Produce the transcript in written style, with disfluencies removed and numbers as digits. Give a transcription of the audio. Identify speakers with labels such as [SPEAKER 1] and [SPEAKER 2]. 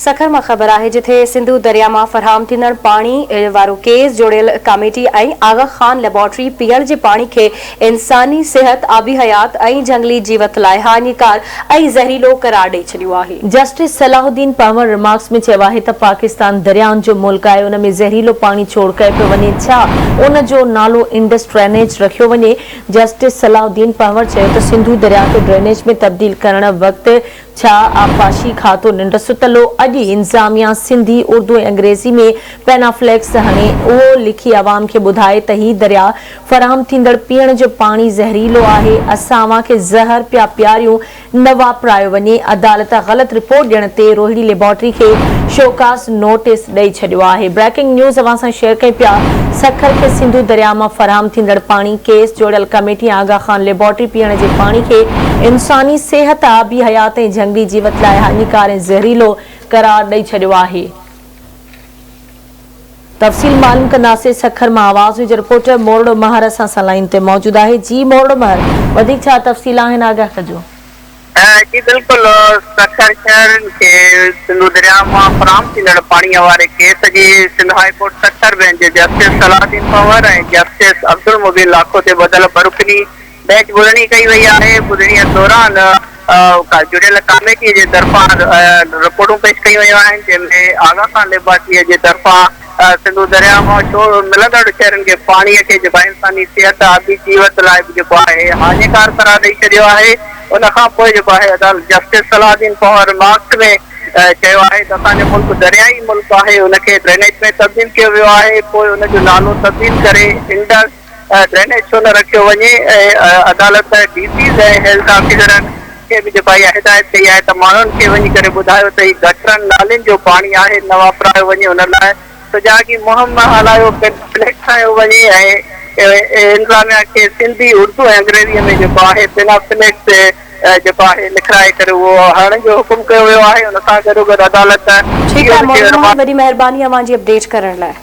[SPEAKER 1] سکر مان خبر آهي جٿي سنڌو درياء مان فراهم ٿيندڙ پاڻي وارو ڪيس جوڙيل ڪاميٽي ۽ آغا خان ليبارٽري پيئڻ جي پاڻي کي انساني صحت، آبي حيات ۽ جهنگلي جيوت لاء هاڃيڪار ۽ زهريلو قرار ڏئي ڇڏيو آهي.
[SPEAKER 2] جسٽس صلاح الدين پنهور رمارڪس ۾ چيو آهي ته پاڪستان دريائن جو ملڪ آهي ان ۾ زهريلو پاڻي ڇوڙ ڪيو پيو وڃي ڇا ان جو نالو انڊس ڊرينيج رکيو وڃي؟ جسٽس صلاح الدين پنهور چيو ته سنڌو درياء کي ڊرينيج ۾ تبديل ڪرڻ وقت ڇا آبپاشي کاتو ننڊ ستل هو؟ اڄ ئي انتظاميا سنڌي، اردو ۽ انگريزي ۾ پينافليڪس هڻي اهو لکي عوام کي ٻڌائي ته هي درياء فراهم ٿيندڙ پيئڻ جو پاڻي زهريلو آهي، اسان اوهان کي زهر پيا پياريون، نه واپرايو وڃي، عدالت غلط رپورٽ ڏيڻ تي روهڙي ليبارٽري کي شوڪاز نوٽيس ڏئي ڇڏيو آهي. بريڪنگ نيوز اوهان سان شيئر ڪيون پيا، سکر کي سنڌو درياء مان فراهم ٿيندڙ پاڻي ڪيس جوڙيل ڪميٽي آغا خان ليبارٽري پيئڻ جي پاڻي کي انساني صحت، آبي حيات ۽ جهنگلي جيوت لاء هاڃيڪار ۽ زهريلو قرار ڏئي ڇڏيو آهي. تفصيل معلوم ڪنداسين سکر مان آواز نيوز جو رپورٽر مورڙو مهر اسان سان لائين تي موجود آهي جي مورڙو مهر وڌيڪ ڇا تفصيل آهن آگاهه ڪجو.
[SPEAKER 3] جي بلڪل سکر شهرين کي سنڌو درياء مان فراهم ٿيندڙ پاڻي واري ڪيس جي Sindh high court Sukkur bench جي جسٽس صلاح الدين پنهور ۽ جسٽس عبدالمبين لاکو تي ٻڌل ٻه رڪني بئنچ ٻڌڻي ڪئي وئي آهي، ٻڌڻي دوران جڙيل ڪاميٽي جي طرفان رپورٽون پيش ڪيون ويون آهن، جنهن ۾ آغا خان ليبارٽري جي طرفان سنڌو درياء مان ڇوڙ ملندڙ شهرن کي پاڻي کي جيڪو آهي انساني صحت، آبي جيوت لاء به جيڪو آهي هاڃيڪار قرار ڏئي ڇڏيو آهي، ان کان پوء جيڪو آهي عدالت جسٽس صلاح الدين پنهور رمارڪس ۾ چيو آهي ته اسان جو ملڪ دريائي ملڪ آهي، ان کي ڊرينيج ۾ تبديل ڪيو ويو آهي، پوء ان جو نالو تبديل ڪري انڊس ڊرينيج ڇو نه رکيو وڃي ۽ عدالت ڊي سيز ۽ هيلٿ آفيسرن کي به جيڪو اها هدايت ڪئي آهي ته ماڻهن کي وڃي ڪري ٻڌايو ته هي گٽرن نالين جو پاڻي آهي نه واپرايو وڃي ان لاء سجاڳي مهم هلايو پمفليٽ ٺاهيو وڃي ۽ انتظاميا کي سنڌي اردو ۽ انگريزي ۾ جيڪو آهي پمفليٽ جيڪو آهي لکرائي ڪري اهو هڻڻ جو حڪم ڪيو ويو آهي ان سان گڏوگڏ عدالت
[SPEAKER 1] ٺيڪ آهي مولوي محمد وڏي مهرباني اوهان جي اپڊيٽ ڪرڻ لاء.